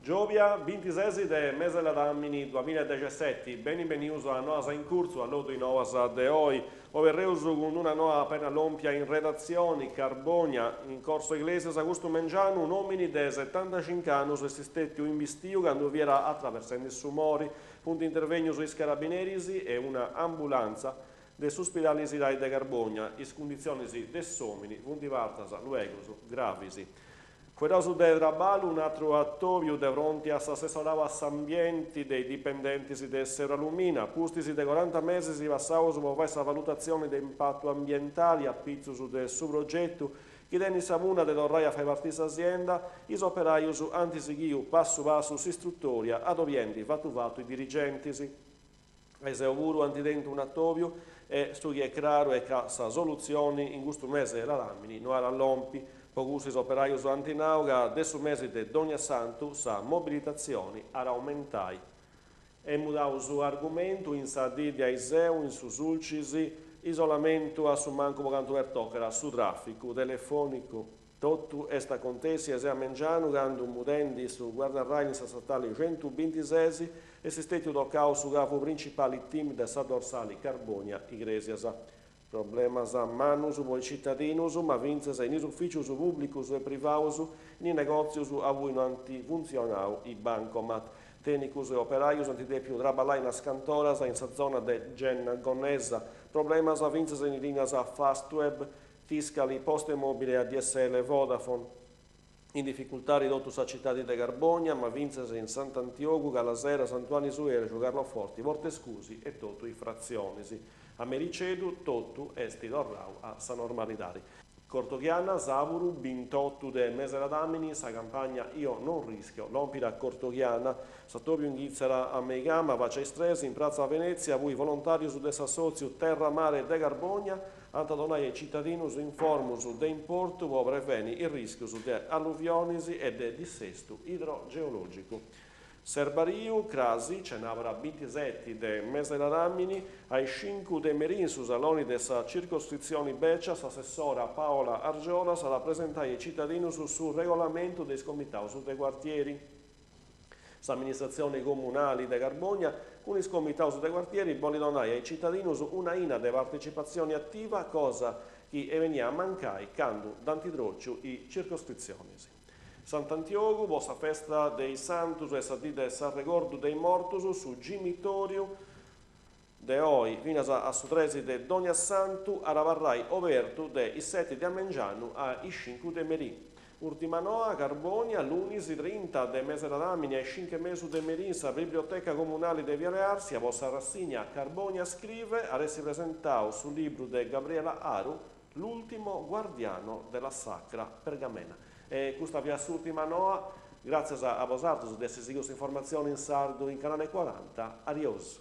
Giobia bintisesi de mese ladamini duamiladexeseti, beni benius a Noas in Curtzu, alloddu is noas de oi. Oberreus cun una noa apena lòmpia in redatzioni, Carbònia, in Corso Iglesias custu mengianu un'òmini de setantacinc'annus est stètiu imbistiu candu fiat atraversendi su mori. Funt intervènnius is carabineris e una ambulantza de s'uspidali Sirai de Carbònia. Is cunditzionis de s'òmini funt partas luegus gravis. Fueddaus de traballu, un'atru atobiu de fronti a s'assessorau a s'ambienti de is dipendentis de s'Eurallumina, pustis de coranta mesis passaus po fai sa valutatzioni de impatu ambientali a pitzus de su progetu chi tenit sa punna de torrai a fai partiri s'azienda, is operajus ant sighiu passu passu s'istrutòria adobiendi fatu fatu is dirigentis. Aiseu puru ant tentu un'atòbiu e su chi est craru est ca sa solutzioni in custu mesi de ladàmini no at a lompi. Po cussu is operajus ant nau ca de su mesi de Dogniassantu sa mobilitatzioni at a aumentai. E mudaus argumentu, in sa dì de aiseu in su Sulcis, isolamentu a su mancu po cantu pertocat su tràficu telefònicu. Totu est acontèssiu aiseu a mengianu candu, mudendi su guardarrail in sa statali centubintises, est stètiu tocau su cavu principali TIM de sa dorsali Carbònia-Igrèsias. Problemas mannus po is citadinus, ma fintzas in is ufìcius pùblicus e privaus, in is negòtzius aundi no ant funtzionau is bancomat. Tècnicus e operajus ant dèpiu traballai unas cant'oras in sa zona de Genna Gonnesa. Problemas fintzas in is lìnias Fastweb, Tiscali, PosteMobile e ADSL Vodafone. In dificultadi totu sa citadi de Carbònia, ma fintzas in Sant'Antiogu, Calasera, Sant'Uanni Suergiu, Carloforti, Portescusi e totu is fratzionis. A mericeddu totu est torrau a sa normalidadi. Cortoghiana, sàburu bintotu de mese ladàmini, sa campagna Io non rischio lòmpit a Cortoghiana. S'atòbiu inghitzat a meigama, faci a is tres, in pratza Venètzia, aundi volontàrius de s'assòtziu Terra Mare de Carbònia ant a donai a is citadinus informus de importu po preveni is rìschius de alluvionis e de dissestu idrogeològicu. Serbariu, crasi, cenàbara bintiseti de mese ladàmini, a is cincu de merì in su saloni de sa circoscritzioni bècia, s'assessora Paola Argiolas at a presentai a is citadinus su regolamentu de is comitaus de cuartieri. S'amministratzioni comunali de Carbònia, cun is comitaus de cuartieri, bolit donai a is citadinus un'aina de partecipatzioni ativa, cosa chi est benia a mancai candu dd'ant tròciu is circoscritzionis. Sant'Antiogu, po sa festa de is Santus e sa dì de s'arregordu de is mortus, su gimitòriu de oi finas a su tresi de Dogniassantu at a abarrai obertu de is seti de a mengianu a is cincu de merì. Ùrtima noa, Carbònia, lunis trinta de mese ladàmini a is cincu e mesu de merì in sa Biblioteca Comunali de Viale Arsia po sa rassigna Carbonia Scrive at essi presentau su libru de Gabriela Aru L'ultimo guardiano della Sacra Pergamena. E custa fiat s'ùrtima noa, gràtzias a bosàterus de essi sighiu s'informatzioni in sardu in Canale Cuaranta. Adiosu.